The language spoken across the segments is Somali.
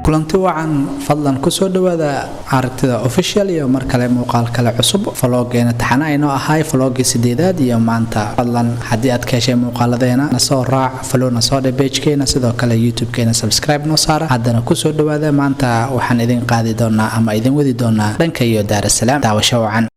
Kulanti wacan, fadlan kusoo dhawaada Aragtida Official iyo mar kale muuqaal kale cusub. Vlog-geena taxana aynoo ahay, vlog-gii sideedaad iyo maanta. Fadlan haddii aad ka heshay muuqaaladeena, nasoo raac, follow na soo dhe page-keena, sidoo kale YouTube-keena subscribe noo saara. Haddana kusoo dhawaada, maanta waxaan idin qaadi doonaa ama idin wadi doonaa dhanka iyo Daarasalaam. Daawasho wacan.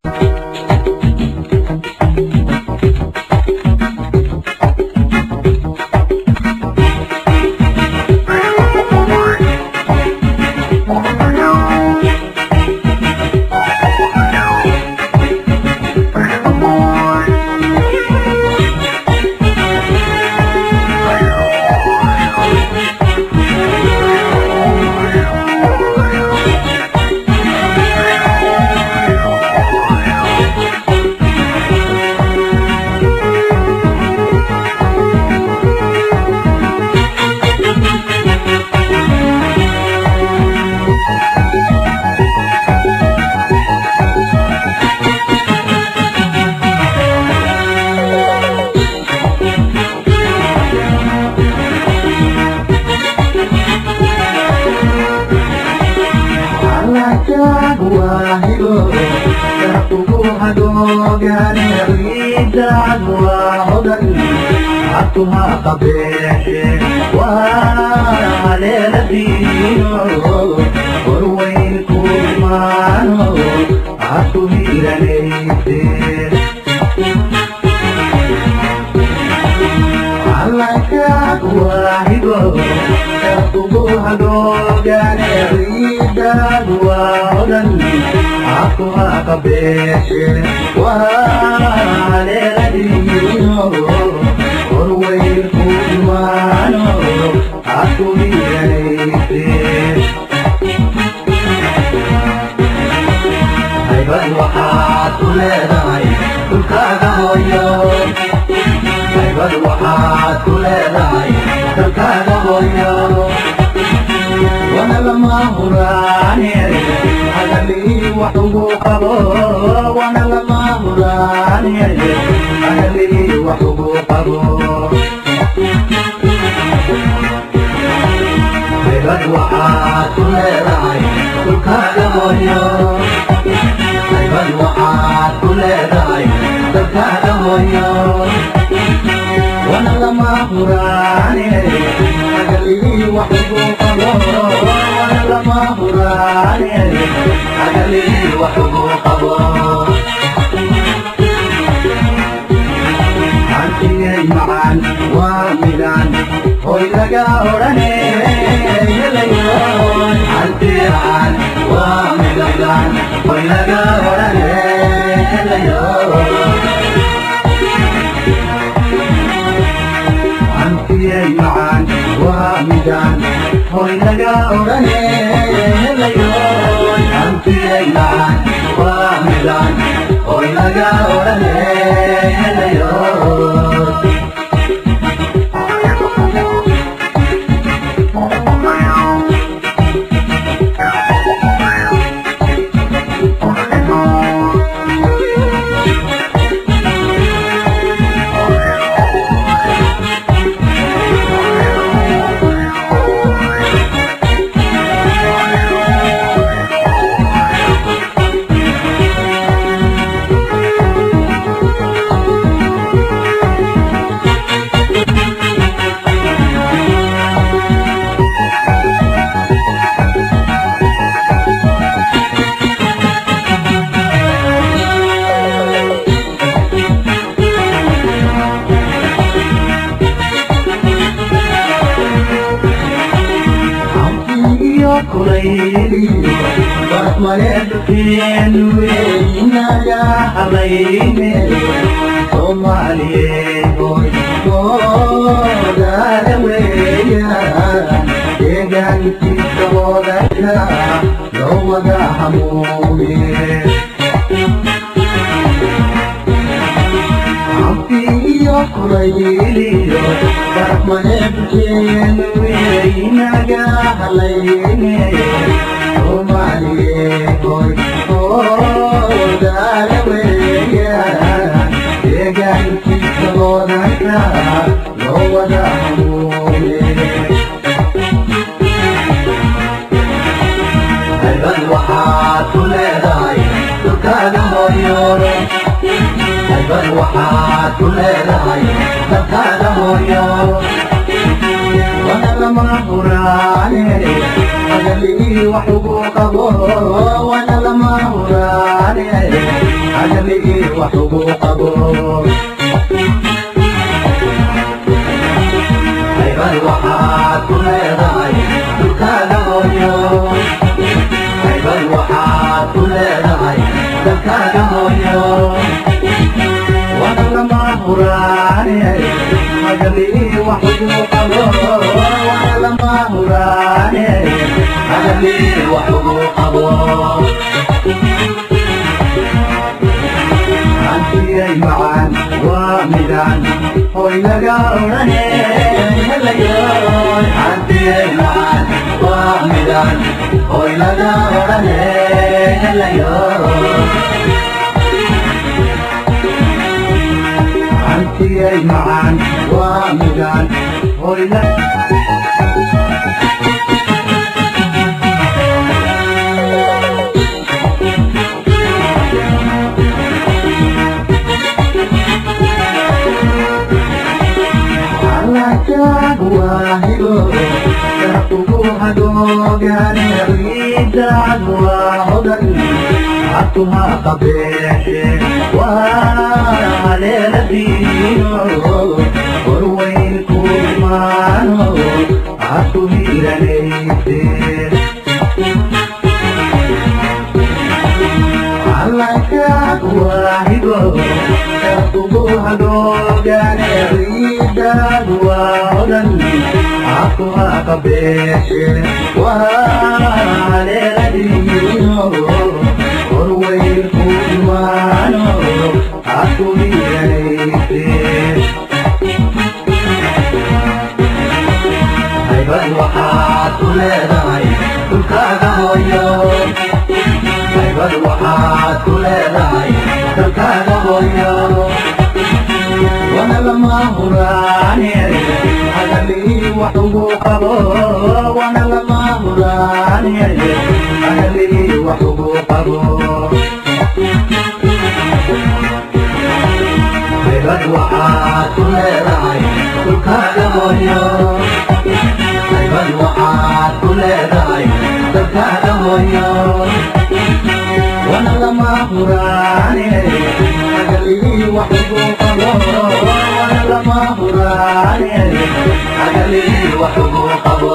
hooyo haybad waxaad ku leedahay dalkaaga hooyo wana lama huraane hadalii wax ugu qabo wana lama huraane hadalii wax ugu qabo haybad waxaad ku leedahay dalkaaga hooyo haybad waxaad ku leedahay dalkaaga hooyo wana lama huraane hadalii wax ugu qabo wana lama huraane hadalii wax ugu qabo hantiyay macaan waa midaan hoy laga odhane helayoy hantiyay macaan waa midaan hoy laga odhane helayoy hantiyay macaan waa midaan hoy laga haybad waxaad ku leedahay dhulkaaga hooyo haybad waxaad ku leedahay dalkaaga hooyo wana lama huraane hadalii wax ugu qabo wana lama huraane hadalii wax ugu qabo haybad waxaad ku leedahay dhulkaaga hooyo haybad waxaad ku leedahay dalkaaga hooyo wana lama huraane hadalii wax ugu qabo wana lama huraane hadalii wax ugu qabo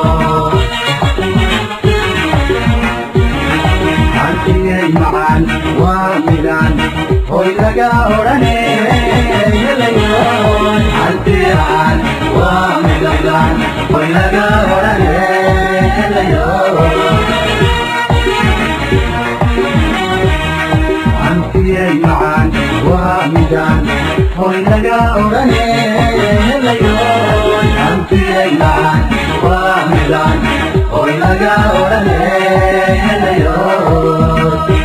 hantiyay macaan waa midaan hoy laga odhane helayoy hantiyay macaan waa midaan hoy laga odhane helayoy hantiyay macaan waa midaan hoy laga odhane helayoy hantiyay macaan waa midaan hoy laga odhane helayoy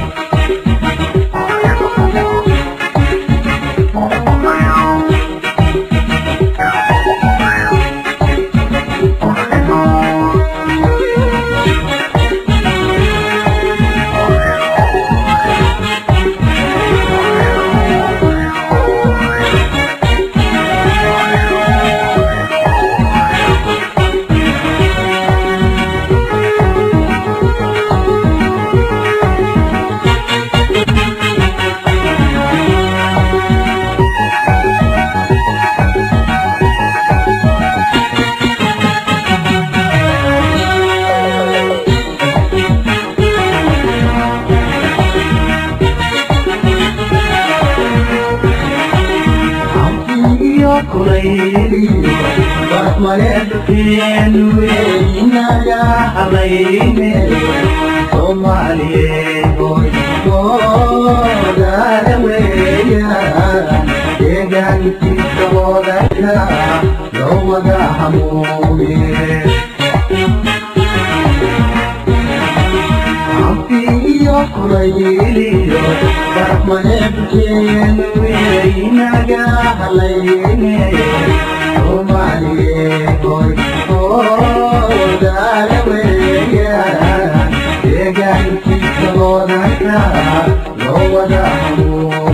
Deegaankiisa loo wada hamuume.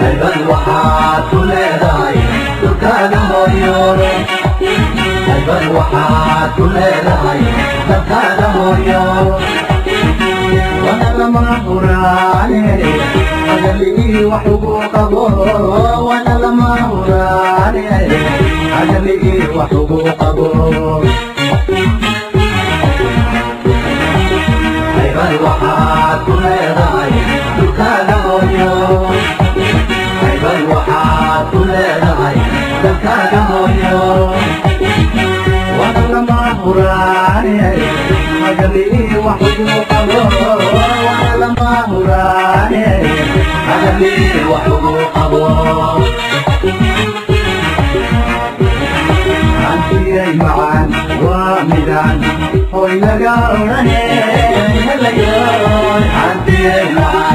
Haybad waxaad ku leedahay dhulkaaga hooyo. Haybad waxaad ku leedahay dalkaaga hooyo. Wana lama huraane hadalii wax ugu qabo. Wana lama huraane hadalii wax ugu qabo. Haybad waxaad ku leedahay dhulkaaga hooyo. Haybad waxaad ku leedahay dalkaaga hooyo. Wana lama huraane hadalii wax ugu qabo. Wana lama huraane hadalii wax ugu qabo. Hantiyay macaan waa midaan hoy laga odhane helayoy. Hantiyay macaan